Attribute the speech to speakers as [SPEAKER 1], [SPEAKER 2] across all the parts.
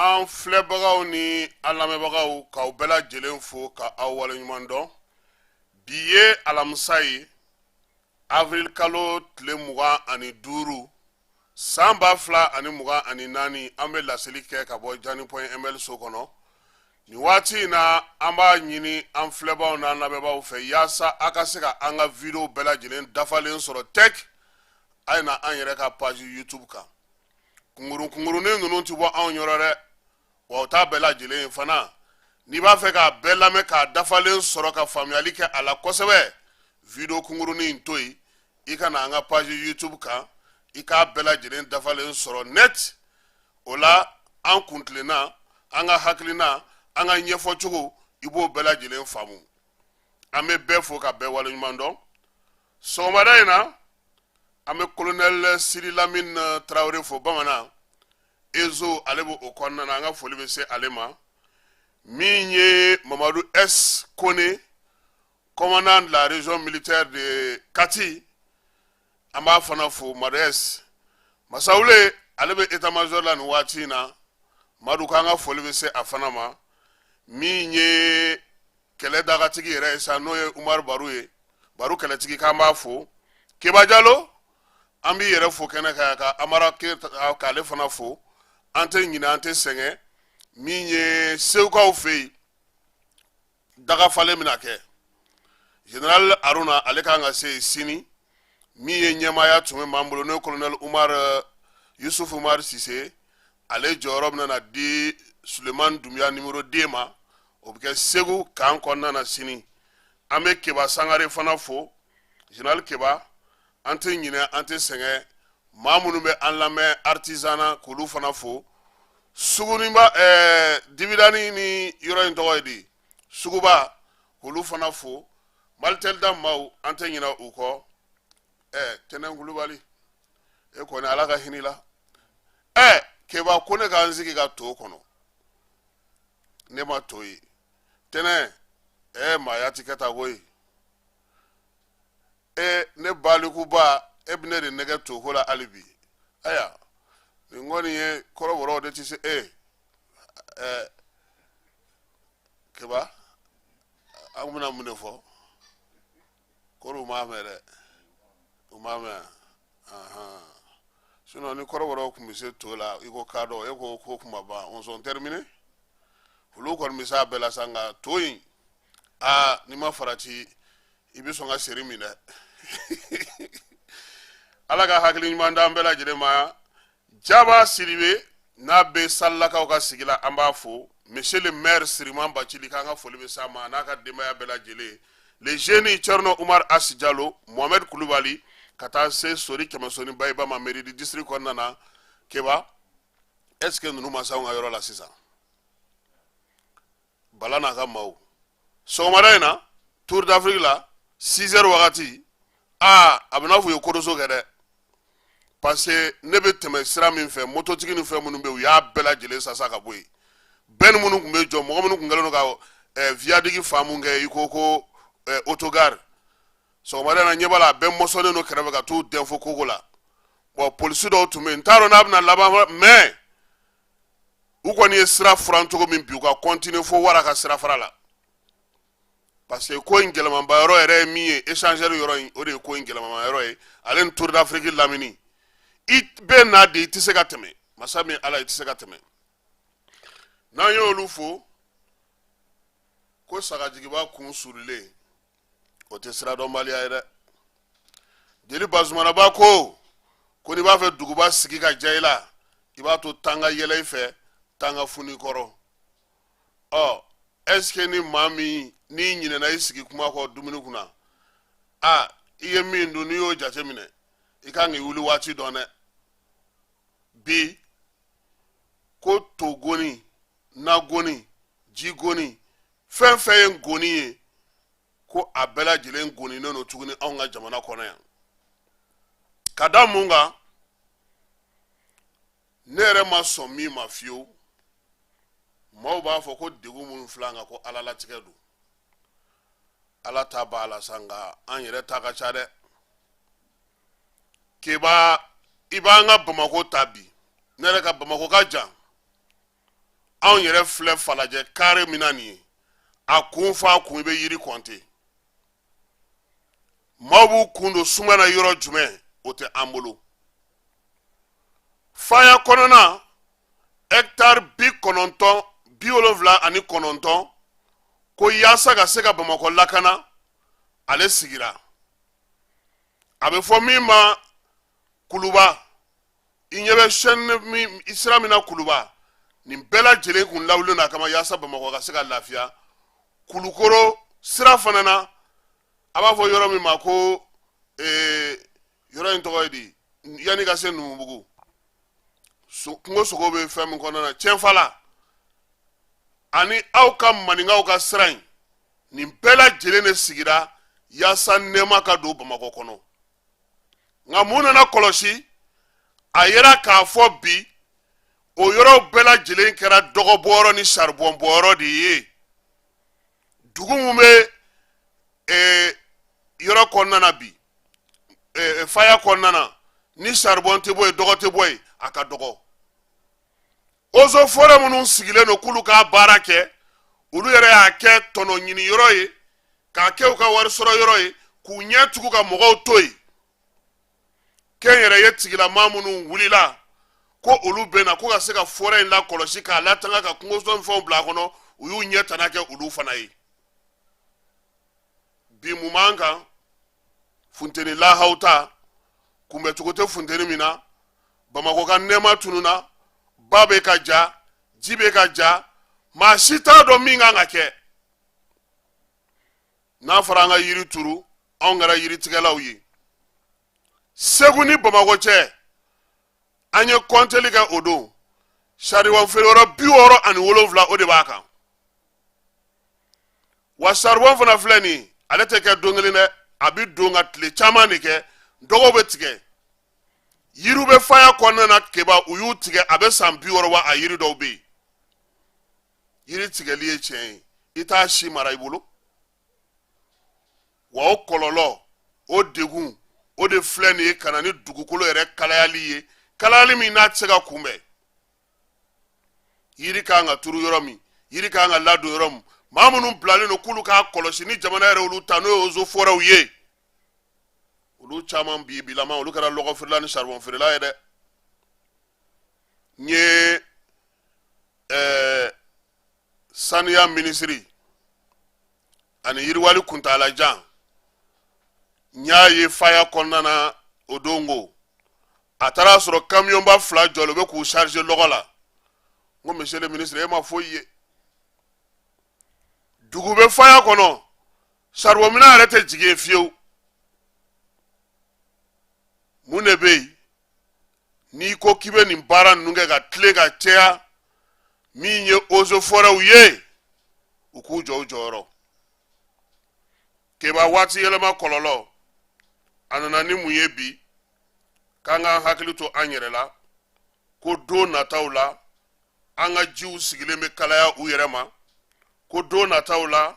[SPEAKER 1] An filɛbagaw ni an lamɛnbagaw, k'aw bɛɛ lajɛlen fo ka aw waleɲuman dɔn. Bi ye alamisa ye, avril kalo tile 25, san 2024. An bɛ laseli kɛ ka bɔ Jani point ml so kɔnɔ nin waati in na. An b'a ɲini an filɛbaaw n'an lamɛnbaaw fɛ, yaasa a ka se ka an ka video bɛɛ lajɛlen dafalen sɔrɔ tɛk, a ye na an yɛrɛ ka page YouTube kan. Kunkurun kunkurunin ninnu tɛ bɔ anw yɔrɔ dɛ, wa o t'a bɛɛ lajɛlen ye fana. N'i b'a fɛ k'a bɛɛ lamɛn k'a dafalen sɔrɔ, ka faamuyali kɛ a la kosɛbɛ, video kunkurunin in to yen, i ka na an ka page YouTube kan, i k'a bɛɛ lajɛlen dafalen sɔrɔ net. O la, an kuntilenna, an ka hakilina, an ka ɲɛfɔcogo, i b'o bɛɛ lajɛlen faamu. An bɛ bɛɛ fo ka bɛɛ waleɲuman dɔn. Sɔgɔmada in na, an bɛ colonel Sidi Lamine Tarawele fo, bamanan ezo, ale bɛ o kɔnɔna na. An ka foli bɛ se ale ma. Min ye Mamadu S Kone, commandant de la région militaire de Kati, an b'a fana fo. Madu S Masawule, ale bɛ état major la nin waati in na. Madu, k'an ka foli bɛ se a fana ma. Min ye kɛlɛ dagatigi yɛrɛ ye sa, n'o ye Umaru Baru ye, Baru kɛlɛtigi, k'an b'a fo. Keba Jalo, an b'i yɛrɛ fo kɛnɛ kan, ka Amara k'ale fana fo. An tɛ ɲinɛ, an tɛ sɛgɛn. Min ye Segukaw fɛ yen, dagafalen bɛna kɛ. Général Aruna, ale kan ka se yen sini. Min ye ɲɛmaaya tun bɛ m'an bolo, n'o ye colonel Umar Yusuf Umar Sise, ale jɔyɔrɔ bɛna na di Sulemani Dunbiya numéro 2 ma. O bɛ kɛ Segu kan kɔnɔna na sini. An bɛ Keba Sangare fana fo, général Keba. An tɛ ɲinɛ, an tɛ sɛgɛn. Maa minnu bɛ an lamɛn artisanat, k'olu fana fo. Suguniba dibidani ni yɔrɔ in tɔgɔ ye di, suguba, k'olu fana fo. Malitel da maaw, an tɛ ɲinɛ u kɔ. Tɛnɛn Kulubali, e kɔni, Ala ka hinɛ la. Keba ko ne k'an sigi ka to kɔnɔ, ne ma to ye. Tɛnɛn, maaya ti kɛ ta koyi. Ne balikuba, e bɛ ne de nɛgɛ toko la hali bi. Ayiwa, nin kɔni ye kɔrɔbɔrɔw de tɛ se. Keba, an bɛna mun de fɔ? Kɔri u m'a mɛn dɛ, u m'a mɛn. Sinon ni kɔrɔbɔrɔw tun bɛ se to la i ko kadɔ, e ko ko kuma ban, on sont terminé. Olu kɔni bɛ se a bɛɛ la sa, nka to in, aa, n'i ma farati, i bɛ sɔn ka seri min dɛ. Ala ka hakili ɲuman d'an bɛɛ lajɛlen ma. Jaba Siribe n'a bɛ Salilakaw ka sigi la, an b'a fo. Monsieur le maire Siriman Bacili, k'an ka foli bɛ s'a ma, n'a ka denbaya bɛɛ lajɛlen. Le jeune Thierno Umar Asi Jalo, Mohamed Kulubali, ka taa se Sori Kɛmɛsoni Bayiba ma, mairie du district kɔnɔna na. Keba, est ce que ninnu ma s'anw ka yɔrɔ la sisan? Bala n'a ka maaw, sɔgɔmada in na, Tour d'Afrique la, 6 heures wagati, aa, a bɛ n'a fɔ u ye koroso kɛ dɛ, parce que ne bɛ tɛmɛ sira min fɛ, mototigi ni fɛn minnu bɛ yen, u y'a bɛɛ lajɛlen sasa ka bɔ yen. Bɛɛ ni minnu tun bɛ jɔ, mɔgɔ minnu tun kɛlen don ka viaduc fan mun kɛ i ko autogare, sɔgɔmada in na, ɲɛ b'a la, a bɛɛ mɔsɔnnen don kɛrɛfɛ ka t'u dɛn fo kogo la. Bon, polisi dɔw tun bɛ yen, n t'a dɔn n'a bɛna laban, mais u kɔni ye sira furan cogo min bi, u ka continuer fo wara ka sira fara la, parce que ko in gɛlɛmanba yɔrɔ yɛrɛ ye min ye, échangeur yɔrɔ in, o de ye ko in gɛlɛmanba yɔrɔ ye, ale ni Tour d'Afrique lamini. I bɛ na de, i tɛ se ka tɛmɛ. Masa min Ala, i tɛ se ka tɛmɛ. N'an y'olu fo ko sagajigiba kun surulen, o tɛ sira dɔnbaliya ye dɛ. Jeli Bazumanaba ko n'i b'a fɛ duguba sigi ka diya i la, i b'a to tan ka yɛlɛ i fɛ, tan ka funu i kɔrɔ. Ɔ, est ce que ni maa min n'i ɲinɛna i sigi kuma kɔ dumuni kunna, a i ye min dun, n'i y'o jateminɛ, i kan k'i wuli waati dɔn dɛ. Bi ko togoni, nagoni, jigoni, fɛn fɛn ye ngoni ye, ko a bɛɛ lajɛlen goninen don tuguni anw ka jamana kɔnɔ yan. Ka da mun kan? Ne yɛrɛ ma sɔn min ma fiyewu. Maaw b'a fɔ ko degun minnu filɛ an kan, ko Ala latigɛ don. Ala ta b'a la sa, nka an yɛrɛ ta ka ca dɛ. Keba, i b'an ka Bamako ta bi, ne yɛrɛ ka Bamako ka jan. Anw yɛrɛ filɛ Falajɛ kare min na nin ye, a kun f'a kun i bɛ yiri kɔnte. Maaw b'u kun don suma na yɔrɔ jumɛn, o tɛ an bolo. Faya kɔnɔna hɛkitari 90, 79, ko yaasa ka se ka Bamakɔ lakana, ale sigira. A bɛ fɔ min ma Kuluba, i ɲɛ bɛ sɛni min sira min na Kuluba, nin bɛɛ lajɛlen kun lawulilen don a kama yaasa Bamakɔ ka se ka lafiya. Kulukoro sira fana na, a b'a fɔ yɔrɔ min ma ko yɔrɔ in tɔgɔ ye di, yanni ka se Numubugu, kungo sogo bɛ fɛn min kɔnɔna na, Cɛnfala ani aw ka maninkaw ka sira in, nin bɛɛ lajɛlen de sigira yaasa nɛɛma ka don Bamakɔ kɔnɔ. Nka mun nana kɔlɔsi? A yera k'a fɔ bi o yɔrɔw bɛɛ lajɛlen kɛra dɔgɔbɔyɔrɔ ni saribɔn bɔyɔrɔ de ye. Dugu min bɛ yɔrɔ kɔnɔna na bi, faya kɔnɔna na, ni saribɔn tɛ bɔ yen, dɔgɔ tɛ bɔ yen, a ka dɔgɔ. Eaux et forêts minnu sigilen don k'olu ka baara kɛ, olu yɛrɛ y'a kɛ tɔnɔ ɲini yɔrɔ ye, k'a kɛ u ka wari sɔrɔ yɔrɔ ye, k'u ɲɛ tugu ka mɔgɔw to yen. Kɛnyɛrɛye tigilamaa minnu wulila ko olu bɛ na ko ka se ka forêt in lakɔlɔsi, k'a latanga, ka kungosɔnfɛnw bila a kɔnɔ, u y'u ɲɛ tana kɛ olu fana ye. Bi mun b'an kan? Funteni lahaw ta kunbɛcogo tɛ funteni min na. Bamakɔ ka nɛɛma tununa, ba bɛ ka ja, ji bɛ ka ja, maa si t'a dɔn min kan ka kɛ. N'a fɔra an ka yiri turu, anw kɛra yiritigɛlaw ye. Segu ni Bamakɔ cɛ, an ye kɔnteli kɛ o don, saribɔn feereyɔrɔ 67, o de b'a kan. Wa saribɔn fana filɛ nin ye, ale tɛ kɛ don kelen dɛ, a bɛ don ka tile caman de kɛ. Dɔgɔw bɛ tigɛ, yiriw bɛ faya kɔnɔna na Keba, u y'u tigɛ a bɛ san 60 wa a yiri dɔw bɛ yen. Yiri tigɛli ye tiɲɛ ye, i t'a si mara i bolo wa. O kɔlɔlɔ, o degun, o de filɛ nin ye ka na ni dugukolo yɛrɛ kalayali ye, kalayali min n'a tɛ se ka kunbɛn. Yiri kan ka turu yɔrɔ min, yiri kan ka ladon yɔrɔ min, maa minnu bilalen don k'olu k'a kɔlɔsi ni jamana yɛrɛ olu ta, n'o ye eaux et forêts ye, olu caman bi bilama olu kɛra lɔgɔ feerela ni saribɔn feerela ye dɛ. N ye saniya minisiri ani yiriwali kuntaalajan, n y'a ye faya kɔnɔna na o don, ko a taara sɔrɔ kamiyɔnba fila jɔlen bɛ k'u charger lɔgɔ la. N ko monsieur le ministre, e ma foyi ye. Dugu bɛ faya kɔnɔ, saribɔn minɛn yɛrɛ tɛ jigin yen fiyewu. Mun de bɛ yen n'i ko k'i bɛ nin baara ninnu kɛ ka tilen ka cɛya? Min ye eaux et forêts ye, u k'u jɔ u jɔyɔrɔ. Keba, waati yɛlɛma kɔlɔlɔ a nana ni mun ye bi? K'an k'an hakili to an yɛrɛ la ko don nataw la, an ka jiw sigilen bɛ kalaya u yɛrɛ ma, ko don nataw la,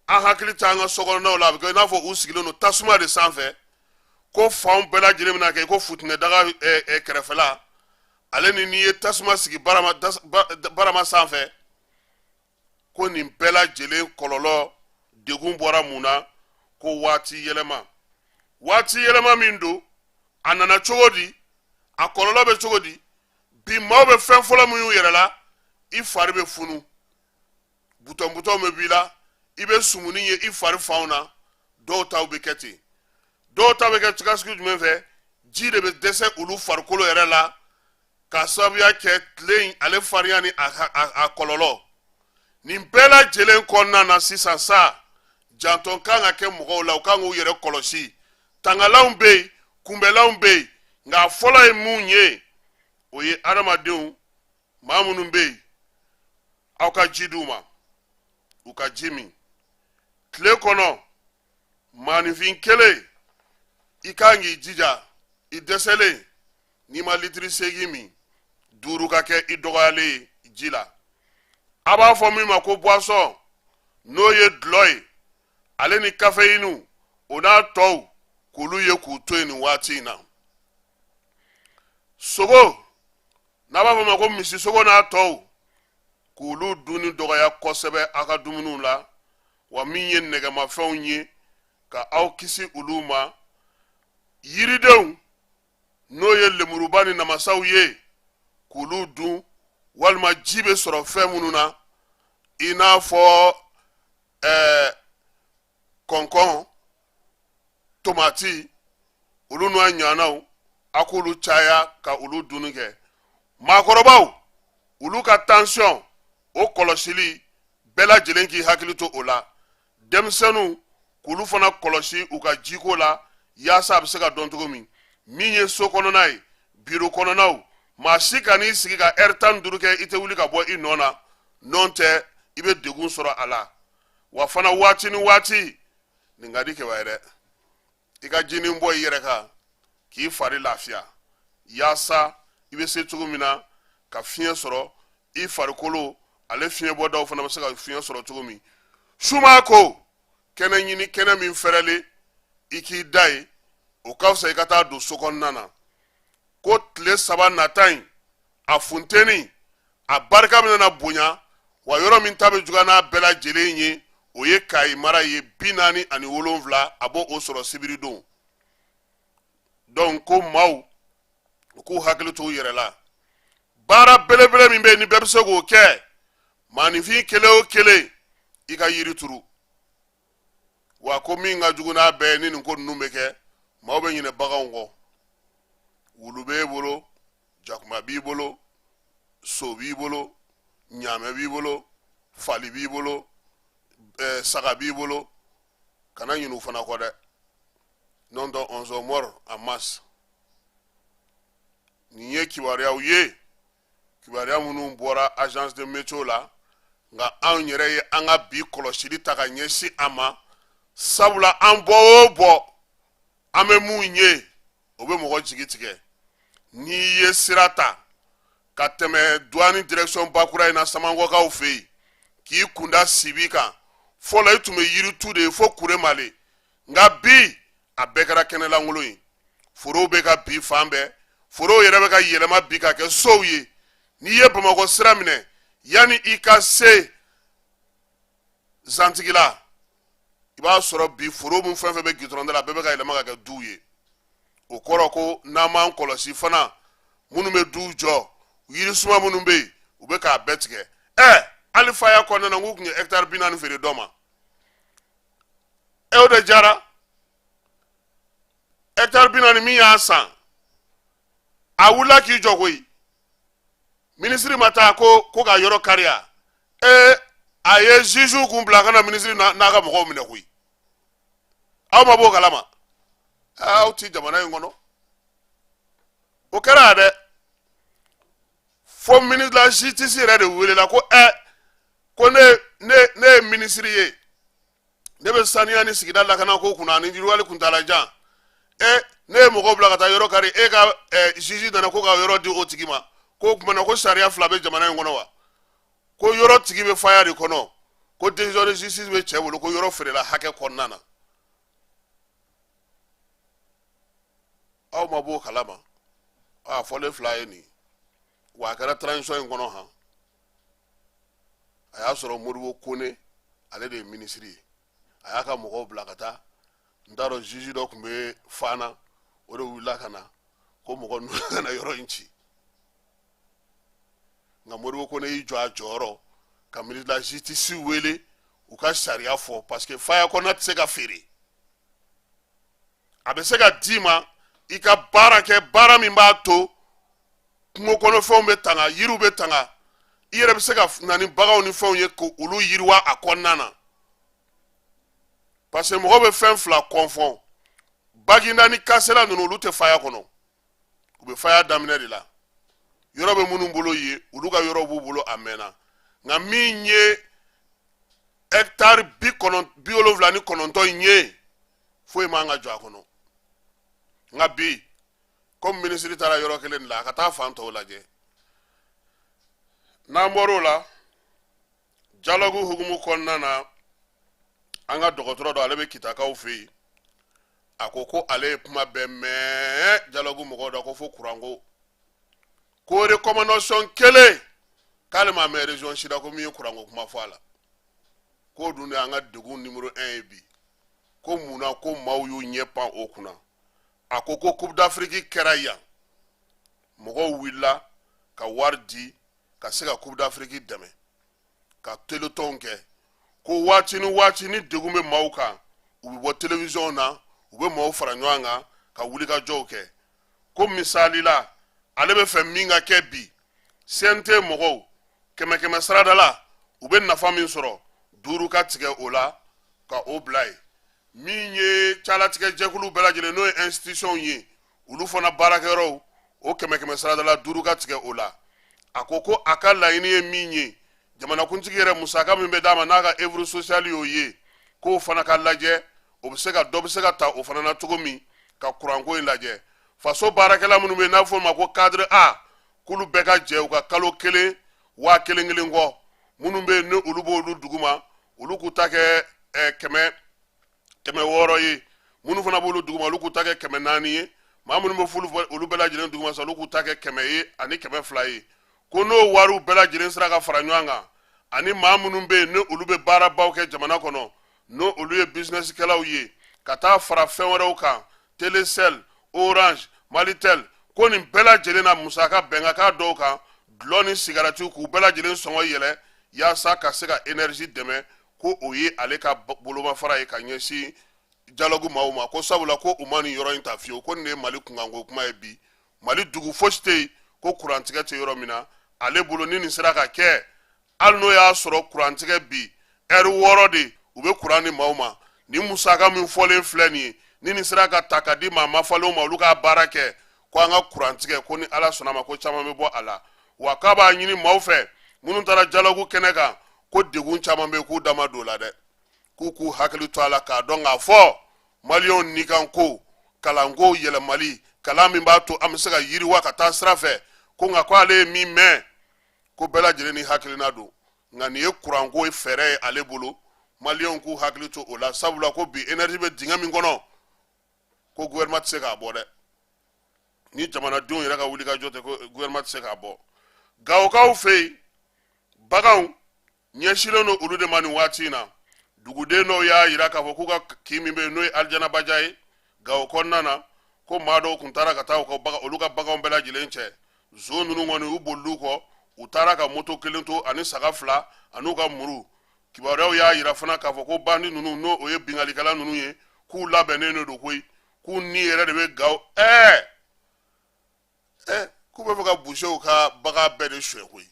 [SPEAKER 1] an hakili t'an ka sokɔnɔnaw la, a bɛ kɛ i n'a fɔ u sigilen don tasuma de sanfɛ, ko fanw bɛɛ lajɛlen bɛna kɛ i ko futinɛ daga kɛrɛfɛla, ale ni n'i ye tasuma sigi barama sanfɛ. Ko nin bɛɛ lajɛlen kɔlɔlɔ degun bɔra mun na? Ko waati yɛlɛma. Waati yɛlɛma min don, a nana cogo di? A kɔlɔlɔ bɛ cogo di? Bi maaw bɛ fɛn fɔlɔ min y'u yɛrɛ la, i fari bɛ funu, butɔn butɔn bɛ b'i la, i bɛ sumuni ye i fari fanw na. Dɔw taw bɛ kɛ ten, dɔw ta bɛ kɛ cogoya sugu jumɛn fɛ? Ji de bɛ dɛsɛ olu farikolo yɛrɛ la k'a sababuya kɛ tile in ale farinya ni a kɔlɔlɔ. Nin bɛɛ lajɛlen kɔnɔna na sisan sa, janto kan ka kɛ mɔgɔw la, u kan k'u yɛrɛ kɔlɔsi. Tangalanw bɛ yen, kunbɛlanw bɛ yen, nka a fɔlɔ ye mun ye? O ye adamadenw, maa minnu bɛ yen, aw ka ji d'u ma, u ka ji min tile kɔnɔ. Maaninfin kelen, i kan k'i jija, i dɛsɛlen, n'i ma litiri 8 min, 5 ka kɛ i dɔgɔyalen ye ji la. A b'a fɔ min ma ko boisson, n'o ye dulɔ ye, ale ni kafeyiniw, o n'a tɔw, k'olu ye k'u to yen nin waati in na. Sogo, n'a b'a fɔ ma ko misisogo n'a tɔw. K'olu dunni dɔgɔya kosɛbɛ aw ka dumuniw la. Wa min ye nɛgɛmafɛnw ye, ka aw kisi olu ma. Yiridenw, n'o ye lemuruba ni namasaw ye, k'olu dun, walima ji bɛ sɔrɔ fɛn minnu na, i n'a fɔ kɔnkɔn, tomati, olu n'a ɲɔgɔnnaw, a k'olu caya ka olu dunni kɛ. Maakɔrɔbaw, olu ka tansiyɔn o kɔlɔsili, bɛɛ lajɛlen k'i hakili to o la. Denmisɛnninw, k'olu fana kɔlɔsi u ka jiko la, yaasa a bɛ se ka dɔn cogo min. Min ye so kɔnɔna ye, biro kɔnɔnaw, maa si kan'i sigi ka ɛri 15 kɛ i tɛ wuli ka bɔ i nɔ na, n'o tɛ i bɛ degun sɔrɔ a la. Wa fana, waati ni waati, nin ka di kɛwa ye dɛ, i ka jinin bɔ i yɛrɛ kan k'i fari lafiya, yaasa i bɛ se cogo min na ka fiɲɛ sɔrɔ i farikolo, ale fiɲɛbɔdaw fana bɛ se ka fiɲɛ sɔrɔ cogo min. Suma ko kɛnɛ ɲini, kɛnɛ min fɛrɛlen, i k'i da yen, o ka fisa i ka taa don so kɔnɔna na. Ko tile 3 nata in, a funteni a barika bɛna na bonya. Wa yɔrɔ min ta bɛ juguya n'a bɛɛ lajɛlen ye, o ye Kayi mara ye, 47, a b'o o sɔrɔ sibiridon. Donc ko maaw u k'u hakili to u yɛrɛ la. Baara belebele min bɛ yen ni bɛɛ bɛ se k'o kɛ, maaninfin kelen o kelen, i ka yiri turu. Wa ko min ka jugu n'a bɛɛ ye, ni nin ko ninnu bɛ kɛ, maaw bɛ ɲinɛ baganw kɔ. Wulu b'e bolo, jakuma b'i bolo, so b'i bolo, ɲaamɛ b'i bolo, fali b'i bolo, saga b'i bolo, kana ɲinɛ u fana kɔ dɛ, n'o tɛ on sont morts en masse. Nin ye kibaruyaw ye, kibaruya minnu bɔra agence de météo la, nka anw yɛrɛ ye an ka bi kɔlɔsili ta ka ɲɛsin a ma, sabula an bɔ o bɔ, an bɛ mun ye, o bɛ mɔgɔ jigi tigɛ. N'i ye sira ta ka tɛmɛ douane direction bakura in na, Samankɔkaw fɛ yen, k'i kunda Sibi kan, fɔlɔ i tun bɛ yiritu de ye fo Kuremale, nka bi a bɛɛ kɛra kɛnɛlankolon ye. Forow bɛ ka bi fan bɛɛ, forow yɛrɛ bɛ ka yɛlɛma bi ka kɛ sow ye. N'i ye Bamakɔ sira minɛ, yanni i ka se Zantigila, i b'a sɔrɔ bi foro min fɛn fɛn bɛ gitɔrɔn da la, a bɛɛ bɛ ka yɛlɛma ka kɛ duw ye. O kɔrɔ ko n'an m'an kɔlɔsi fana, minnu bɛ duw jɔ, yirisuma minnu bɛ yen, u bɛ k'a bɛɛ tigɛ. Hali faya kɔnɔna na, n k'u tun ye hɛkitari 40 feere dɔ ma. O de jara hɛkitari 40 min y'a san, a wulila k'i jɔ koyi. Minisiri ma taa ko ka yɔrɔ kariya. A ye juge kun bila ka na minisiri n'a ka mɔgɔw minɛ koyi. Aw ma b'o kalama? Aw ti jamana in kɔnɔ. O kɛra dɛ, fo ministre de la justice yɛrɛ de welela ko ko ne ye minisiri ye, ne bɛ saniya ni sigida lakana ko kunna ani yiriwali kuntalajan. Ne ye mɔgɔw bila ka taa yɔrɔ kari, e ka juge nana ko ka yɔrɔ di o tigi ma. Ko o tuma na ko sariya fila bɛ jamana in kɔnɔ wa? Ko yɔrɔ tigi bɛ faya de kɔnɔ, ko décision de justice bɛ cɛ bolo, ko yɔrɔ feerela hakɛ kɔnɔna na. Aw ma b'o kalama? A fɔlen fila ye nin. Wa a kɛra transition in kɔnɔ han. A y'a sɔrɔ Modibo Kone, ale de ye minisiri ye, a y'a ka mɔgɔw bila ka taa. N t'a dɔn, juge dɔ tun bɛ Fana, o de wulila ka na ko mɔgɔ ninnu ka na yɔrɔ in ci. Nka Modibo Kone y'i jɔ a jɔyɔrɔ ka ministre de la justice wele, u ka sariya fɔ, parce que faya kɔnɔna tɛ se ka feere. A bɛ se ka d'i ma i ka baara kɛ, baara min b'a to kungo kɔnɔfɛnw bɛ tanga, yiriw bɛ tanga, i yɛrɛ bɛ se ka na ni baganw ni fɛnw ye k'olu yiriwa a kɔnɔna na. Parce que mɔgɔw bɛ fɛn fila kɔnfɔn: Baginda ni Kasela ninnu, olu tɛ faya kɔnɔ, u bɛ faya daminɛ de la. Yɔrɔ bɛ minnu bolo yen, olu ka yɔrɔ b'u bolo a mɛnna. Nka min ye hɛkitari 79 in ye, foyi man ka jɔ a kɔnɔ. Nka bi, komi minisiri taara yɔrɔ kelen de la, a ka taa fan tɔw lajɛ. N'an bɔr'o la, dialogue hukumu kɔnɔna na, an ka dɔgɔtɔrɔ dɔ, ale bɛ Kitakaw fɛ yen, a ko ko ale ye kuma bɛɛ mɛn dialogue mɔgɔw da, ko fo kuranko, ko recommandation kelen. K'ale m'a mɛn région si la ko min ye kuranko kuma fɔ a la. K'o dun de y'an ka degun numéro 1 ye bi. Ko mun na ko maaw y'u ɲɛ pan o kunna? A ko ko Coupe d'Afrique kɛra yan, mɔgɔw wulila ka wari di ka se ka Coupe d'Afrique dɛmɛ ka téléthon kɛ. Ko waati ni waati ni degun bɛ maaw kan, u bɛ bɔ télévision na, u bɛ maaw fara ɲɔgɔn kan ka wulikajɔw kɛ. Ko misali la, ale bɛ fɛ min ka kɛ bi, CNT mɔgɔw kɛmɛ kɛmɛ sarada la, u bɛ nafa min sɔrɔ, 5 ka tigɛ o la ka o bila yen. Min ye calatigɛ jɛkulu bɛɛ lajɛlen, n'o ye institution ye, olu fana baarakɛyɔrɔw, o kɛmɛ kɛmɛ sarada la, 5 ka tigɛ o la. A ko ko a ka laɲini ye min ye, jamanakuntigi yɛrɛ musaka min bɛ d'a ma n'a ka œuvre sociale y'o ye, k'o fana ka lajɛ, o bɛ se ka dɔ bɛ se ka ta o fana na cogo min ka kuranko in lajɛ. Faso baarakɛla minnu bɛ yen n'a bɛ f'o ma ko cadre A, k'olu bɛɛ ka jɛ u ka kalo kelen 1000 kelen kɔ. Minnu bɛ yen ni olu b'olu duguma, olu k'u ta kɛ 600 ye. Minnu fana b'olu duguma, olu k'u ta kɛ 400 ye. Maa minnu bɛ f'olu olu bɛɛ lajɛlen duguma sa, olu k'u ta kɛ 100 ye ani 200 ye. Ko n'o wariw bɛɛ lajɛlen sera ka fara ɲɔgɔn kan, ani maa minnu bɛ yen ni olu bɛ baarabaw kɛ jamana kɔnɔ, n'o olu ye businesskɛlaw ye, ka taa fara fɛn wɛrɛw kan, Telecel, Orange, Malitel, ko nin bɛɛ lajɛlen na musaka bɛn ka k'a dɔw kan, dulɔ ni sigaratiw, k'u bɛɛ lajɛlen sɔngɔ yɛlɛ yaasa ka se ka énergie dɛmɛ. Ko o ye ale ka bolomafara ye ka ɲɛsin dialogue maaw ma. Ko sabula ko u ma nin yɔrɔ in ta fiyewu, ko nin de ye Mali kunkanko kuma ye bi. Mali dugu fosi tɛ yen ko kurantigɛ tɛ yɔrɔ min na. Ale bolo, ni nin sera ka kɛ, hali n'o y'a sɔrɔ kurantigɛ bi ɛri 6 de u bɛ kuran di maaw ma, ni musaka min fɔlen filɛ nin ye, ni nin sera ka ta ka di maa mafalenw ma, olu k'a baara kɛ, ko an ka kurantigɛ, ko ni Ala sɔnna ma, ko caman bɛ bɔ a la. Wa k'a b'a ɲini maaw fɛ minnu taara dialogue kɛnɛ kan, ko degun caman bɛ yen, k'u da ma don o la dɛ, k'u k'u hakili to a la k'a dɔn k'a fɔ maliyɛnw nikanko, kalanko yɛlɛmali, kalan min b'a to an bɛ se ka yiriwa ka taa sira fɛ. Ko nka ko ale ye min mɛn, ko bɛɛ lajɛlen ni hakilina don, nka nin ye kuranko fɛɛrɛ ye ale bolo. Maliyɛnw k'u hakili to o la, sabula ko bi énergie bɛ dingɛ min kɔnɔ, ko gouvernement tɛ se k'a bɔ dɛ, ni jamanadenw yɛrɛ ka wulikajɔ tɛ, ko gouvernement tɛ se k'a bɔ. Gawokaw fɛ yen, baganw ɲɛsinnen don olu de ma nin waati in na. Duguden dɔw y'a yira k'a fɔ k'u ka kin min bɛ yen, n'o ye Alijanabaja ye Gawo kɔnɔna na, ko maa dɔw tun taara ka taa olu ka baganw bɛɛ lajɛlen cɛ. Zon ninnu kɔni, u bolil'u kɔ, u taara ka moto kelen to ani saga 2 an'u ka muru. Kibaruyaw y'a yira fana k'a fɔ ko bandi ninnu, n'o o ye binkalikɛla ninnu ye, k'u labɛnnen de don koyi, k'u ni yɛrɛ de bɛ Gawo. K'u bɛ fɛ ka busew ka bagan bɛɛ de suɲɛ koyi.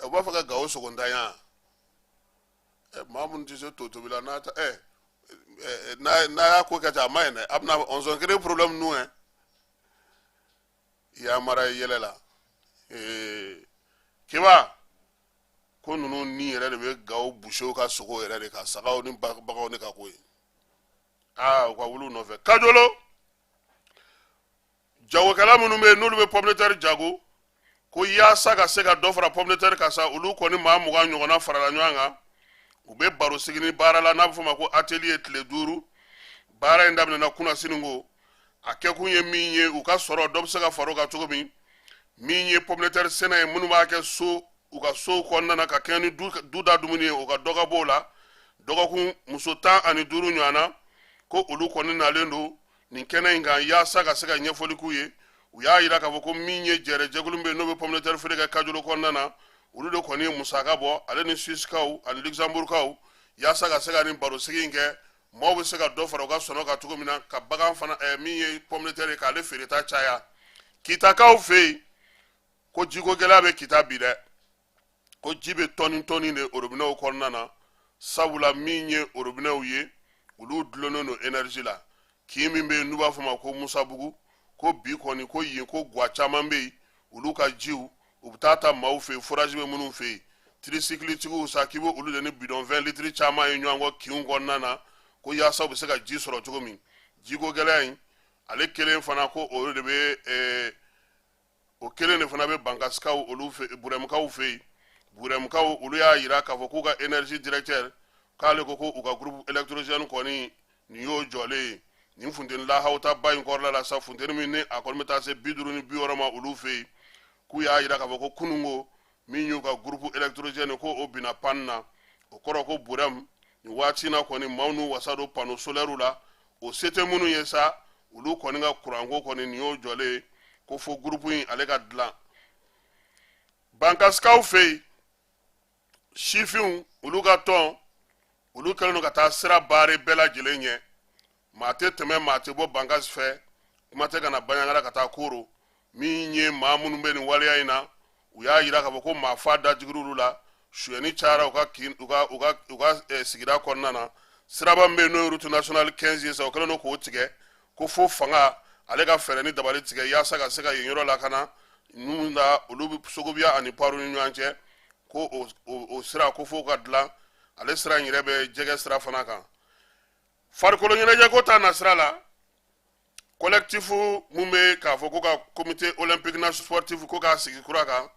[SPEAKER 1] U b'a fɛ ka Gawo sogontanya. Maa minnu tɛ se to tobi la, n'a ta n'a y'a ko kɛ ten, a ma ɲi dɛ, a bɛna on créer problème ninnu. Yamara ye yɛlɛ la. Kiba ko ninnu ni yɛrɛ de bɛ Gawo busew ka sogo yɛrɛ de kan, sagaw ni baganw de ka ko ye. U ka wuli u nɔfɛ. Kajolo jagokɛla minnu bɛ yen, n'olu bɛ pomme de terre jago, ko yaasa ka se ka dɔ fara pomme de terre kan sa, olu kɔni maa 20 ɲɔgɔnna farala ɲɔgɔn kan, u bɛ baro sigi ni baara la n'a bɛ f'o ma ko atelier tile 5. Baara in daminɛna kunasini. Ko a kɛkun ye min ye, u ka sɔrɔ dɔ bɛ se ka fara o kan cogo min, min ye pomme de terre sɛnɛ ye, minnu b'a kɛ so, u ka sow kɔnɔna na ka kɛɲɛ ni du da dumuni ye, o ka dɔ ka b'o la. Dɔgɔkun muso 15 ɲɔgɔn na, ko olu kɔni nalen don nin kɛnɛ in kan yaasa ka se ka ɲɛfɔli k'u ye. U y'a yira k'a fɔ ko min ye jɛrɛ jɛkulu bɛ yen, n'o bɛ pomme de terre feere kɛ Kajolo kɔnɔna na, olu de kɔni ye musaka bɔ, ale ni Suissekaw ani Luxembourgkaw, yaasa ka se ka nin barosigi in kɛ, maaw bɛ se ka dɔ fara u ka sɔngɔ kan cogo min na, ka bagan fana min ye pomme de terre ye, k'ale feereta caya. Kitakaw fɛ yen, ko jiko gɛlɛya bɛ Kita bi dɛ, ko ji bɛ tɔni tɔni de orobinɛw kɔnɔna na, sabula min ye orobinɛw ye, olu dulonnen don énergie la. Kin min bɛ yen n'u b'a fɔ ma ko Musabugu, ko bi kɔni ko yen ko gwa caman bɛ yen, olu ka jiw u bɛ taa ta maaw fɛ yen, forage bɛ minnu fɛ yen. Tricycle-tigiw sa, k'i bɛ olu de ni bidon 20 litres caman ye ɲɔgɔn kɔ kinw kɔnɔna na, ko yaasa u bɛ se ka ji sɔrɔ cogo min. Jiko gɛlɛya in, ale kelen fana, ko o de bɛ o kelen de fana bɛ Bankasikaw olu fɛ, Burɛmukaw fɛ yen. Burɛmukaw olu y'a yira k'a fɔ k'u ka énergie directeur, k'ale ko ko u ka groupe électrogène kɔni nin y'o jɔlen ye nin funteni lahawutaba in kɔrɔla la sa, funteni min ni a kɔni bɛ taa se 50 ni 60 ma olu fɛ yen. K'u y'a yira k'a fɔ ko kununko min kɔrɔ ko burɛmu nin waati in na kɔni maaw n'u wasa don panneau solaire la, o se tɛ minnu ye sa, olu kɔni ka kuranko kɔni nin y'o jɔlen ye, ko fo gurupu in ale ka dilan. Bankasikaw fɛ yen, sifinw olu ka tɔn, olu kɛlen don ka taa sira baare bɛɛ lajɛlen ɲɛ, maa tɛ tɛmɛ, maa tɛ bɔ Bankasi fɛ, kuma tɛ ka na Baɲangara ka taa Koro. Min ye maa minnu bɛ nin waleya in na, u y'a yira k'a fɔ ko maa fa dajigir'olu la, suyɛni cayara u ka kin, u ka sigida kɔnɔna na. Siraba min bɛ yen n'o ye route nationale 15 ye sa, o kɛlen don k'o tigɛ, ko fo fanga ale ka fɛɛrɛ ni dabali tigɛ yaasa ka se ka yen yɔrɔ lakana. Ninnu na, olu bɛ Sogobiya ani Paru ni ɲɔgɔn cɛ, ko o sira ko fo ka dilan. Ale sira in yɛrɛ bɛ jɛgɛ sira fana kan. Farikolo ɲɛnajɛko ta nasira la, collectif mun bɛ k'a fɔ ko ka comité olympique national sportif ko k'a sigi kura kan,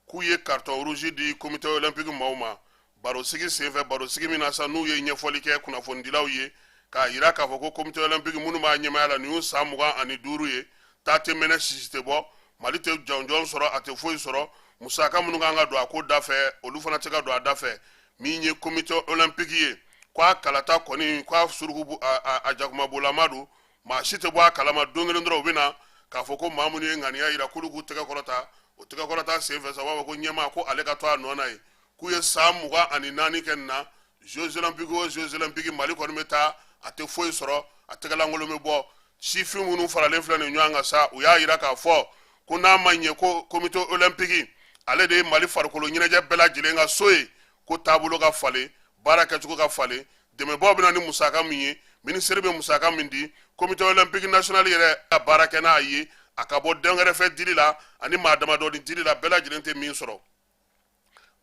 [SPEAKER 1] k'u ye carton rouge di comité olympique maaw ma barosigi senfɛ, barosigi min na sa, n'u ye ɲɛfɔli kɛ kunnafonidilaw ye k'a yira k'a fɔ ko comité olympique minnu b'a ɲɛmaaya la, nin y'u san 25 ye, taa tɛ mɛnɛ, sisi tɛ bɔ, Mali tɛ jɔnjɔn sɔrɔ, a tɛ foyi sɔrɔ. Musaka minnu kan ka don a ko da fɛ, olu fana tɛ ka don a da fɛ. Min ye comité olympique ye, ko a kalata kɔni, ko a suruku a jakumabolama don, maa si tɛ bɔ a kalama. Don kelen dɔrɔn, u bɛ na k'a fɔ ko maa minnu ye ŋaniya yira k'olu k'u tɛgɛ kɔrɔta. O tɛgɛ kɔrɔta senfɛ sa, u b'a fɔ ko ɲɛmaa ko ale ka to a nɔ na yen. K'u ye san 24 kɛ nin na, Jeux olympiques o Jeux olympiques, Mali kɔni bɛ taa, a tɛ foyi sɔrɔ, a tɛgɛlankolon bɛ bɔ. Sifin minnu faralen filɛ nin ɲɔgɔn kan sa, u y'a yira k'a fɔ ko n'a ma ɲɛ ko comité olympique ale de ye Mali farikolo ɲɛnajɛ bɛɛ lajɛlen ka so ye, ko taabolo ka falen, baara kɛcogo ka falen, dɛmɛbaaw bɛ na ni musaka min ye, minisiri bɛ musaka min di, comité olympique national yɛrɛ ka baara kɛ n'a ye, a ka bɔ dɛnkɛrɛfɛ dili la ani maa damadɔni dili la, bɛɛ lajɛlen tɛ min sɔrɔ.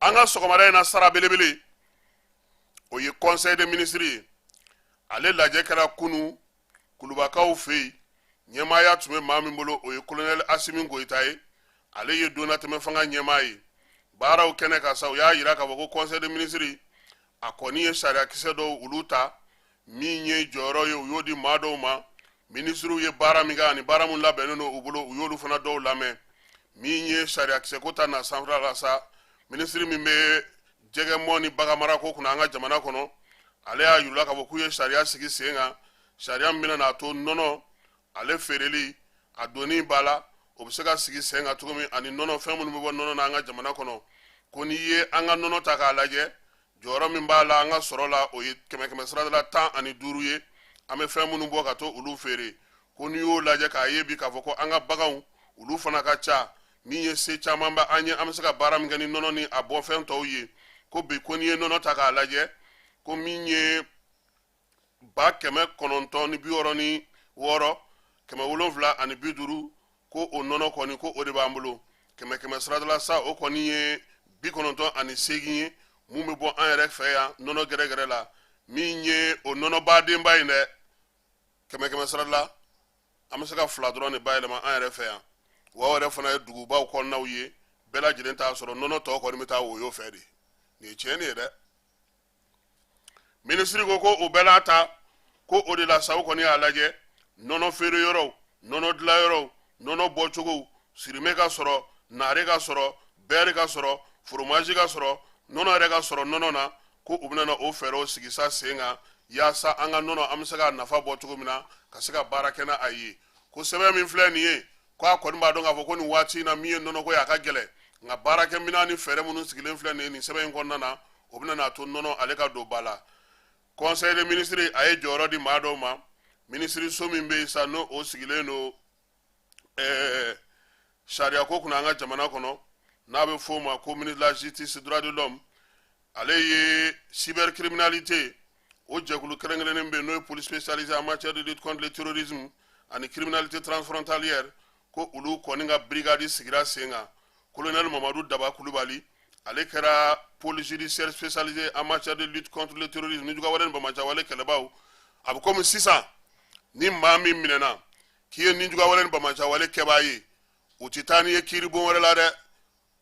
[SPEAKER 1] An ka sɔgɔmada in na, sara belebele, o ye conseil des ministres ye. Ale lajɛ kɛra kunu Kulubakaw fɛ yen. Ɲɛmaaya tun bɛ maa min bolo, o ye colonel Asimi Goyita ye, ale ye donnatɛmɛ fanga ɲɛmaa ye. Baaraw kɛnɛ kan sa, u y'a yira k'a fɔ ko conseil des ministres a kɔni ye sariyakisɛ dɔw olu ta. Min ye jɔyɔrɔ ye, u y'o di maa dɔw ma. Minisiriw ye baara min kɛ ani baara min labɛnnen don u bolo, u y'olu fana dɔw lamɛn. Min ye sariyakisɛ ko ta na sanfɛla la sa, minisiri min bɛ jɛgɛmɔ ni baganmarako kunna an ka jamana kɔnɔ, ale y'a yirula k'a fɔ k'u ye sariya sigi sen kan, sariya min bɛna n'a to nɔnɔ ale feereli a donni ba la, o bɛ se ka sigi sen kan cogo min, ani nɔnɔ fɛn minnu bɛ bɔ nɔnɔ na an ka jamana kɔnɔ. Ko n'i ye an ka nɔnɔ ta k'a lajɛ, jɔyɔrɔ min b'a la an ka sɔrɔ la, o ye kɛmɛ kɛmɛ sira la 15 ye, an bɛ fɛn minnu bɔ ka to olu feere. Ko n'i y'o lajɛ k'a ye bi k'a fɔ ko an ka baganw olu fana ka ca, min ye se caman bɛ an ye, an bɛ se ka baara min kɛ ni nɔnɔ ni a bɔfɛn tɔw ye. Ko bi, ko n'i ye nɔnɔ ta k'a lajɛ, ko min ye 966,750, ko o nɔnɔ kɔni, ko o de b'an bolo kɛmɛ kɛmɛ saradala sa, o kɔni ye 98 ye, mun bɛ bɔ an yɛrɛ fɛ yan nɔnɔ gɛrɛgɛrɛ la. Min ye o nɔnɔ badenba in dɛ, kɛmɛ kɛmɛ sarada, an bɛ se ka fila dɔrɔn de bayɛlɛma an yɛrɛ fɛ yan. Wa o yɛrɛ fana ye dugubaw kɔnɔnaw ye, bɛɛ lajɛlen t'a sɔrɔ. Nɔnɔ tɔ kɔni bɛ taa woyo fɛ de. Nin ye tiɲɛ ye dɛ. Minisiri ko ko o bɛɛ n'a ta, ko o de la sa, u kɔni y'a lajɛ nɔnɔ feere yɔrɔw, nɔnɔ dilan yɔrɔw, nɔnɔ bɔcogow, sirimɛ ka sɔrɔ, naare ka sɔrɔ, beurre ka sɔrɔ, fromage ka sɔrɔ, nɔnɔ yɛrɛ ka sɔrɔ nɔnɔ na, ko u bɛna o fɛɛrɛw sigi sa sen kan yaasa an ka nɔnɔ an bɛ se k'a nafa bɔ cogo min na, ka se ka baara kɛ n'a ye. Ko sɛbɛn min filɛ nin ye, ko a kɔni b'a dɔn k'a fɔ ko nin waati in na, min ye nɔnɔko ye, a ka gɛlɛn, nka baarakɛminɛn ni fɛɛrɛ minnu sigilen filɛ nin ye nin sɛbɛn in kɔnɔna na, o bɛna n'a to nɔnɔ ale ka don ba la. Conseil des ministres a ye jɔyɔrɔ di maa dɔw ma. Minisiriso min bɛ yen sa, n'o o sigilen don sariyako kunna an ka jamana kɔnɔ, n'a bɛ f'o ma ko ministre de la Justice, Droit de l'Homme, ale ye cybercriminalité o jɛkulu kɛrɛnkɛrɛnnen bɛ yen, n'o ye police spécialisée en matière de lutte contre le terrorisme ani criminalité transfrontalière, ko olu kɔni ka brigade sigira sen kan. Colonel Mamadu Daba Kulubali, ale kɛra pôle judiciaire spécialisé en matière de lutte contre le terrorisme, ni jugawale ni banbaanciwale kɛlɛbaw. A bɛ komi sisan, ni maa min minɛna k'i ye nijugawale ni banbaanciwale kɛbaa ye, u tɛ taa n'i ye kiiribon wɛrɛ la dɛ,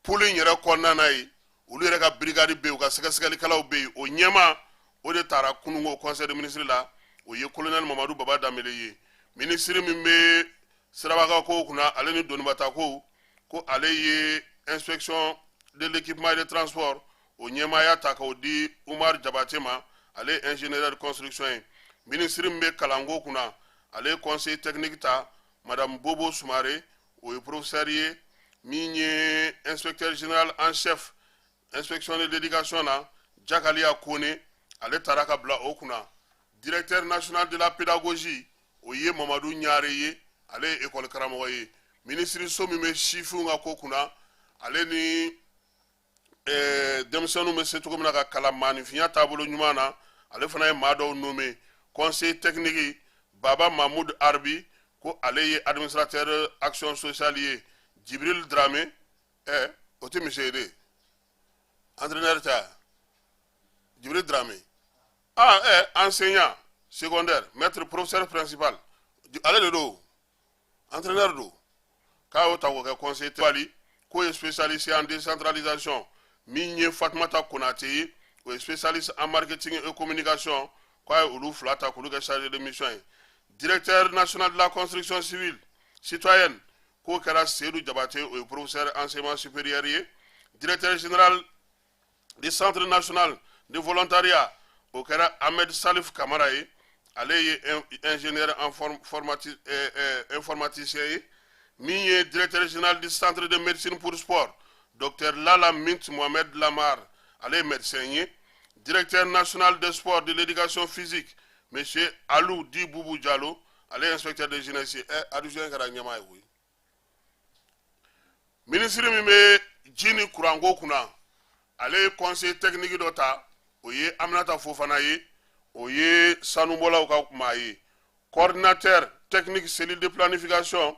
[SPEAKER 1] pôle in yɛrɛ kɔnɔna na yen, olu yɛrɛ ka brigade bɛ yen, u ka sɛgɛsɛgɛlikɛlaw bɛ yen. O ɲɛmaa o de taara kununko conseil de ministre la, o ye colonel Mamadu Baba Danbele ye. Minisiri min bɛ sirabaka kow kunna, ale ni donibata kow, ko ale ye inspection de l'équipement et de transport, o ɲɛmaaya ta k'o di Umar Jabate ma, ale ye ingénieur de construction ye. Minisiri min bɛ kalanko kunna, ale ye conseil technique ta, madame Bobo Sumare, o ye professeur ye. Min ye inspecteur général en chef inspection de l'éducation na, Jakaliya Kone, ale taara ka bila o kunna. Directeur national de la pédagogie, o ye Mamadu Ɲare ye, ale ye école karamɔgɔ ye. Minisiriso min bɛ sifinw ka ko kunna, ale ni denmisɛnninw bɛ se cogo min na ka kalan maaninfinya taabolo ɲuman na, ale fana ye maa dɔw nommé. Conseil technique, Baba Mahmoud Arbi, ko ale ye administrateur action sociale ye. Jibril Drame, o tɛ misi ye de, entraîneur tɛ, Jibril Drame, enseignant secondaire, maître, professeur principal, ale de don, entraîneur don, k'a y'o ta k'o kɛ conseiller. Bali k'o ye spécialiste en décentralisation. Min ye Fatumata Konate ye, o ye spécialiste en marketing et communication, k'a ye olu fila ta k'olu kɛ chargé de mission ye. Directeur national de la construction civile citoyenne, k'o kɛra Seydou Jabate, o ye professeur enseignement supérieur ye. Directeur général du Centre national de volontariat, o kɛra Ahmed Salif Kamara ye, ale ye ingénieur informaticien ye. Min ye directeur général du Centre de médecine pour sport, docteur Lala Mint Mohamed Lamar, ale ye médecin ye. Directeur national des sports de l'éducation physique, monsieur Alou Di Boubou Diallo, ale ye inspecteur de jeunesse ye. Adjoint kɛra ɲɛmaa ye koyi. Minisiri min bɛ ji ni kuranko kunna, ale ye conseil technique dɔ ta, o ye Aminata Fofana ye, o ye sanubɔlaw ka maa ye. Coordinateur technique cellule de planification,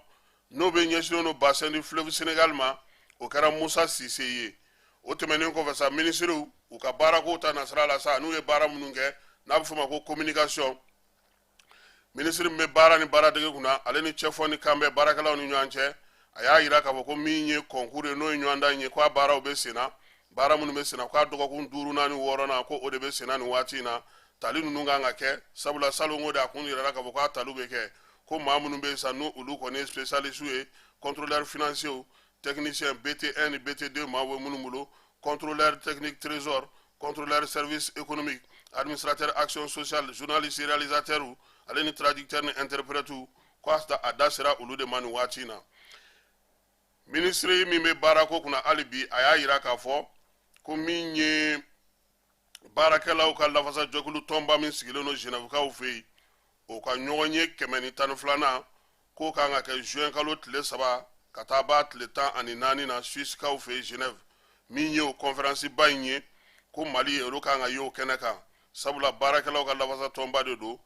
[SPEAKER 1] n'o bɛ ɲɛsinnen don bassin du fleuve Sénégal ma, o kɛra Musa Sise ye. O tɛmɛnen kɔfɛ sa, minisiriw u ka baarako ta nasira la sa, n'u ye baara minnu kɛ, n'a bɛ f'o ma ko communication, minisiri min bɛ baara ni baaradege kunna, ale ni cɛfɔ ni kanbɛ baarakɛlaw ni ɲɔgɔn cɛ, a y'a yira k'a fɔ ko min ye concours ye, n'o ye ɲɔgɔndan ye, k'a baaraw bɛ sen na, baara minnu bɛ sen na, k'a dɔgɔkun duurunan ni wɔɔrɔnan, ko o de bɛ sen na nin waati in na. Tali ninnu kan ka kɛ, sabula salongo de a kun yirala k'a fɔ k'a taliw bɛ kɛ, ko maa minnu bɛ yen sa, n'u olu kɔni ye spécialiste ye, contrôleur financier, technicien BT1 ni BT2 maa bɛ minnu bolo, contrôleur technique trésor, contrôleur service économique, administrateur action sociale, journaliste réalisateur, ale ni traducteur ni interprète, ko a da sera olu de ma nin waati in na. Minisiri min bɛ baarako kunna hali bi, a y'a yira k'a fɔ ko min ye baarakɛlaw ka lafasajɛkulu tɔnba min sigilen don Genèvekaw fɛ yen, o ka ɲɔgɔn ye 112nan, k'o kan ka kɛ juin kalo tile 3 ka taa ba tile 14 na, Suissekaw fɛ yen Genève. Min ye o conférence ba in ye, ko Mali olu kan ka ye o kɛnɛ kan, sabula baarakɛlaw ka lafasa tɔnba de don.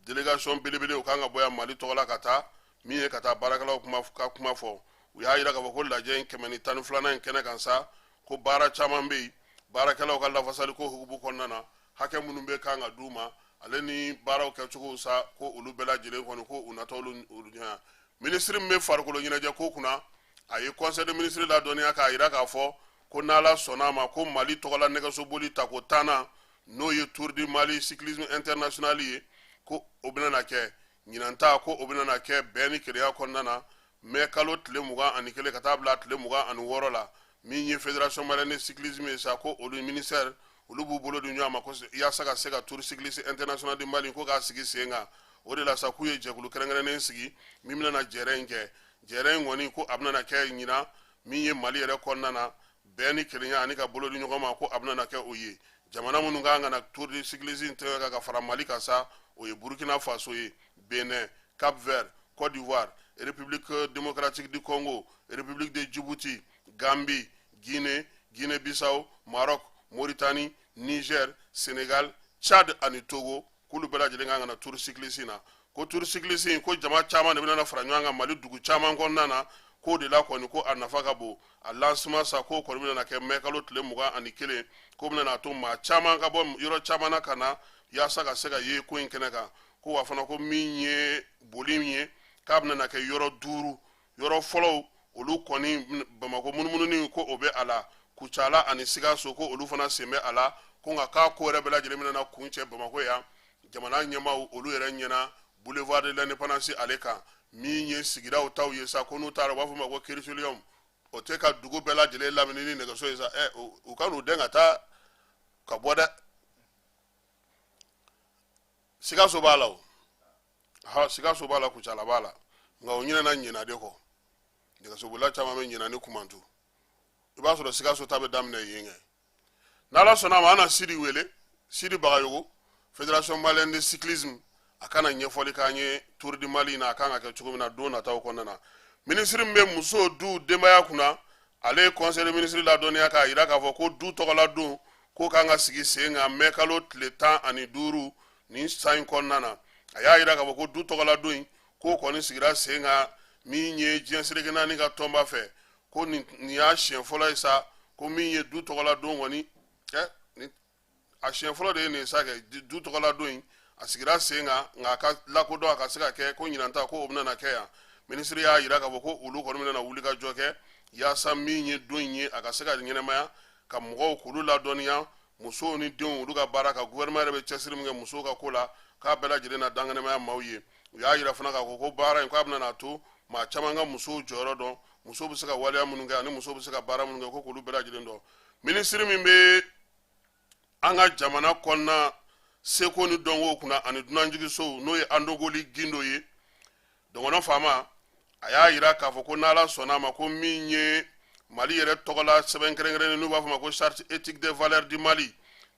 [SPEAKER 1] Délégation belebele o kan ka bɔ yan Mali tɔgɔ la ka taa min ye ka taa baarakɛlaw ka kuma fɔ. U y'a yira k'a fɔ ko lajɛ in 112nan in kɛnɛ kan sa, ko baara caman bɛ yen baarakɛlaw ka lafasali ko hukumu kɔnɔna na, hakɛ minnu bɛ kan ka d'u ma, ale ni baaraw kɛcogo sa, ko olu bɛɛ lajɛlen kɔni, ko u natɔ olu ɲɛ. Minisiri min bɛ farikolo ɲɛnajɛ ko kunna, a ye conseil de ministre ladɔnniya k'a yira k'a fɔ ko n'Ala sɔnna a ma, ko Mali tɔgɔla nɛgɛsoboli tako 10nan, n'o ye Tour du Mali cyclisme international ye, ko o bɛna na kɛ ɲinan ta, ko o bɛna na kɛ bɛn ni kelenya kɔnɔna na, mɛ kalo tile 21 ka taa bila tile 26 la. Min ye Fédération malienne de cyclisme ye sa, ko olu ministère olu b'u bolo di ɲɔgɔn ma ko yaasa ka se ka Tour cycliste international du Mali ko k'a sigi sen kan. O de la sa, k'u ye jɛkulu kɛrɛnkɛrɛnnen sigi min bɛna na jɛrɛ in kɛ. Jɛrɛ in kɔni, ko a bɛna na kɛ ɲinan, min ye Mali yɛrɛ kɔnɔna na, bɛn ni kelenya ani ka bolo di ɲɔgɔn ma, ko a bɛna na kɛ o ye. Jamana minnu kan ka na Tour de cyclisme in tɛgɛ ka fara Mali kan sa, o ye Burkina Faso ye, Benin, Cap Vert, Côte d'Ivoire, République démocratique du Congo, République de Djibouti, Gambie, Guinée, Guinée Bissau, Maroc, Mauritanie, Niger, Sénégal, Tchad ani Togo, k'olu bɛɛ lajɛlen kan ka na Tour cycliste na. Ko Tour cycliste in, ko jama caman de bɛna fara ɲɔgɔn kan Mali dugu caman kɔnɔna na, k'o de la kɔni ko a nafa ka bon. A lancement sa, k'o kɔni bɛna kɛ mɛ kalo tile 21, k'o bɛna to maa caman ka bɔ yɔrɔ caman na ka na yaasa ka se ka ye ko in kɛnɛ kan. Ko wa fana, ko min ye boli min ye, k'a bɛna kɛ yɔrɔ duuru. Yɔrɔ fɔlɔw olu kɔni, Bamakɔ munumununi, ko o bɛ a la, Kucala ani Sikaso, ko olu fana sen bɛ a la, ko nka k'a ko yɛrɛ bɛɛ lajɛlen bɛna kun cɛ Bamakɔ yan, jamana ɲɛmaaw olu yɛrɛ ɲɛna, boulevard de l'Indépendance ale kan. Min ye sigidaw taw ye sa, ko n'u taara, u b'a fɔ ma ko critérium, o tɛ ka dugu bɛɛ lajɛlen lamini ni nɛgɛso ye sa. U ka n'u dɛn ka taa. ka bɔ dɛ. Sikaso b'a la, o ha, Sikaso b'a la, Kucala b'a la, nka o ɲinɛna ɲina de kɔ. Nɛgɛsobolila caman bɛ ɲina ni Kumantu. I b'a sɔrɔ Sikaso ta bɛ daminɛ yen kɛ. N'Ala sɔnna a ma, an na Sidi wele, Sidi Bagayogo, Fédération malienne de cyclisme, a ka na ɲɛfɔli k'an ye Tour du Mali in na, a kan ka kɛ cogo min na don nataw kɔnɔna na. Minisiri min bɛ muso, du, denbaya kunna, ale ye conseil de ministre ladɔnniya k'a jira k'a fɔ ko du tɔgɔla don k'o kan ka sigi sen kan mɛ kalo tile 15 nin san in kɔnɔna na. A y'a jira k'a fɔ ko du tɔgɔla don in, k'o kɔni sigira sen kan min ye diɲɛ seleke naani ka tɔnba fɛ, ko nin y'a siɲɛ fɔlɔ ye sa, ko min ye du tɔgɔla don kɔni ɛ, ni a siɲɛ fɔlɔ de ye nin sa kɛ. Du tɔgɔla don in, a sigira sen kan, nka a ka lakodɔn, a ka se ka kɛ ko ɲinan ta, ko o bɛna kɛ yan. Minisiri y'a jira k'a fɔ ko olu kɔni bɛna wuli ka jɔ kɛ yaasa min ye don in ye, a ka se ka ɲɛnamaya, ka mɔgɔw k'olu ladɔnniya musow ni denw, olu ka baara kan, gouvernement yɛrɛ bɛ cɛsiri min kɛ musow ka ko la, k'a bɛɛ lajɛlen na dankɛnɛmaya maaw ye. U y'a jira fana k'a fɔ ko baara in, k'a bɛna n'a to maa caman ka musow jɔyɔrɔ dɔn, musow bɛ se ka waleya minnu kɛ ani musow bɛ se ka baara minnu kɛ, ko k'olu bɛɛ lajɛlen dɔn. Minisiri min bɛ an ka jamana kɔnɔna seko ni dɔnko kunna ani dunanjiginsow, n'o ye Andogoli Gindo ye, dɔgɔnɔ faama, a y'a jira k'a fɔ ko n'Ala sɔnna a ma, ko min ye Mali yɛrɛ tɔgɔla sɛbɛn kɛrɛnkɛrɛnnen, n'u b'a fɔ ma ko Charte éthique des valeurs du Mali,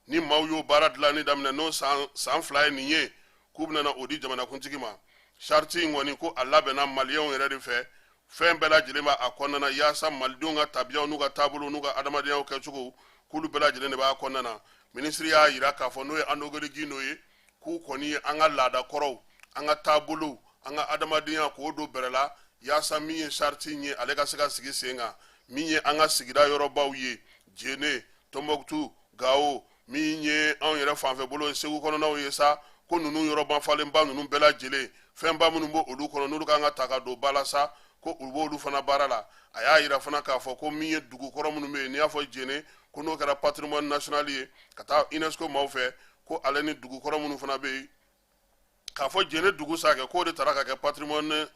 [SPEAKER 1] ni maaw y'o baara dilanni daminɛ, n'o san 2 ye nin ye, k'u bɛna o di jamanakuntigi ma. Charte in kɔni, ko a labɛnna maliyɛnw yɛrɛ de fɛ, fɛn bɛɛ lajɛlen b'a kɔnɔna na, yaasa malidenw ka tabiyaw n'u ka taabolow n'u ka adamadenya kɛcogo, k'olu bɛɛ lajɛlen de b'a kɔnɔna na. Minisiri y'a jira k'a fɔ, n'o ye Andogoli Gindo ye, k'u kɔni ye an ka laada kɔrɔw, an ka taabolow, an ka adamadenya, k'o don bɛrɛ la, yaasa min ye charte in ye, ale ka se ka sigi sen kan. Min ye an ka sigida yɔrɔbaw ye, Jene, Tɔnbɔkutu, Gawo, min ye anw yɛrɛ fanfɛ bolo ye, Segu kɔnɔnaw ye sa, ko ninnu yɔrɔba falenba ninnu bɛɛ lajɛlen, fɛnba minnu b'o olu kɔnɔ, n'olu kan ka ta ka don ba la sa, ko u b'olu fana baara la. A y'a yira fana k'a fɔ ko min ye dugukɔrɔ minnu bɛ yen, n'i y'a fɔ Jene, ko n'o kɛra patrimoine national ye ka taa UNESCO maaw fɛ, ko ale ni dugukɔrɔ minnu fana bɛ yen, k'a fɔ Jene dugu sa kɛ, k'o de taara ka kɛ patrimoine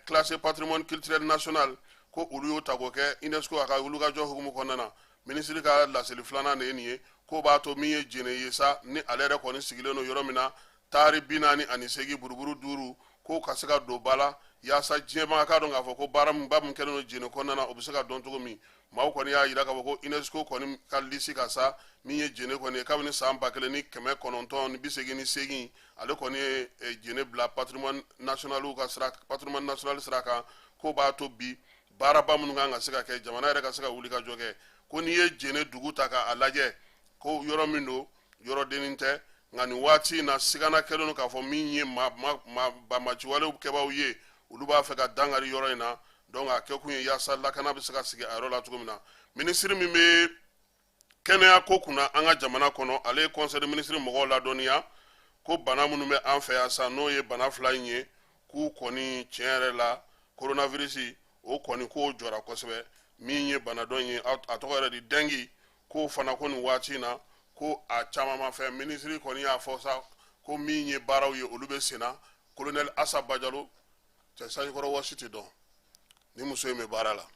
[SPEAKER 1] classé patrimoine culturel national, ko olu y'o ta k'o kɛ UNESCO a ka wulikajɔ hukumu kɔnɔna na. Minisiri ka laseli filanan de ye nin ye, k'o b'a to min ye Jene ye sa, ni ale yɛrɛ kɔni sigilen don yɔrɔ min na, taari 48 buruburu 5, k'o ka se ka don ba la, yaasa diɲɛmaa k'a dɔn k'a fɔ ko baara min ba min kɛlen don Jene kɔnɔna na, o bɛ se ka dɔn cogo min. Maaw kɔni y'a jira k'a fɔ ko UNESCO kɔni ka lisi ka sa, min ye Jene kɔni ye, kabini san 1988, ale kɔni ye Jene bila patrimoine national ka sira, patrimoine national sira kan, k'o b'a to bi baaraba minnu kan ka se ka kɛ, jamana yɛrɛ ka se ka wuli ka jɔ kɛ. Ko n'i ye Jene dugu ta k'a lajɛ, ko yɔrɔ min don, yɔrɔ dennin tɛ, nka nin waati in na, sigana kɛlen don k'a fɔ min ye banbaanciwalew kɛbaaw ye, olu b'a fɛ ka dankari yɔrɔ in na. Donc a kɛkun ye yaasa lakana bɛ se ka sigi a yɔrɔ la cogo min na. Minisiri min bɛ kɛnɛya ko kunna an ka jamana kɔnɔ, ale ye conseil de ministre mɔgɔw ladɔnniya ko bana minnu bɛ an fɛ yan sa, n'o ye bana fila in ye, k'u kɔni tiɲɛ yɛrɛ la, coronavirus o kɔni, k'o jɔra kosɛbɛ. Min ye bana dɔ ye, a tɔgɔ yɛrɛ di dengue, k'o fana, ko nin waati in na, ko a caman ma fɛn. Minisiri kɔni y'a fɔ sa ko min ye baaraw ye, olu bɛ sen na. Colonel Asa Bajalo, cɛ sanjikɔrɔ wɔsi tɛ dɔn ni muso in bɛ baara la.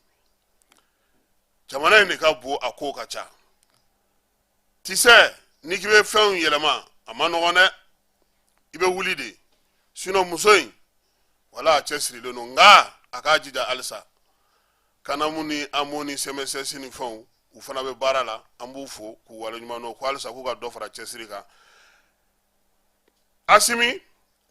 [SPEAKER 1] Jamana in de ka bon, a ko ka ca tisɛ, n'i k'i bɛ fɛnw yɛlɛma, a ma nɔgɔn dɛ, i bɛ wuli de. Sinon muso in wala, a cɛsirilen don, nka a k'a jija halisa. CANAM ni AMO ni CMSS ni fɛnw, u fana bɛ baara la, an b'u fo k'u waleɲuman dɔn, ko halisa k'u ka dɔ fara cɛsiri kan. Asimi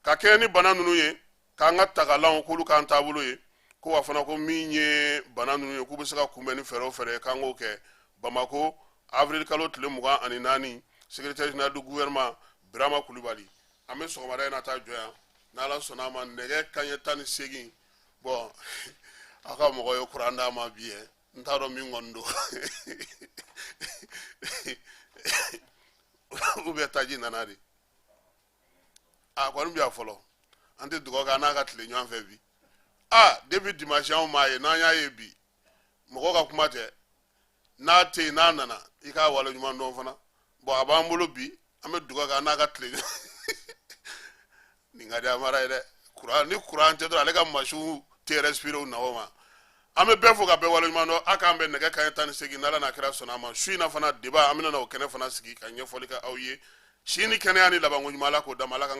[SPEAKER 1] ka kɛɲɛ ni bana ninnu ye, k'an ka tagalanw, k'olu k'an taabolo ye, ko wa fana ko min ye bana ninnu ye, k'u bɛ se ka kunbɛn ni fɛɛrɛ o fɛɛrɛ ye, k'an k'o kɛ. Bamako, avril kalo tile 24, secrétaire général du gouvernement Birama Kulibali. An bɛ sɔgɔmada in na taa jɔ yan. N'Ala sɔnna a ma, nɛgɛ kanɲɛ 18. Bɔn, aw ka mɔgɔ ye kuran d'a ma bi yɛ, n t'a dɔn min kɔni don, ou bien taji nana de, a kɔni bɛ yan fɔlɔ. An tɛ dugawu kɛ an n'a ka tile ɲɔgɔn fɛ bi. A depuis dimanche anw m'a ye, n'an y'a ye bi, mɔgɔ ka kuma tɛ, n'a tɛ yen, n'a nana, i k'a wale ɲuman dɔn fana. Bɔn, a b'an bolo bi, an bɛ dugawu kɛ an n'a ka tile. Nin ka di Amara ye dɛ. Kuran ni kuran tɛ dɔrɔn, ale ka masiw tɛ respirer u nawo ma. An bɛ bɛɛ fo ka bɛɛ waleɲuman dɔn. A k'an bɛn nɛgɛ kanɲɛ 18, n'Ala n'a kira sɔnna a ma. Su in na fana, débat, an bɛna na o kɛnɛ fana sigi ka ɲɛfɔli kɛ aw ye. Si ni kɛnɛya ni labanko ɲuman, Ala k'o d'an ma. Ala k'an ka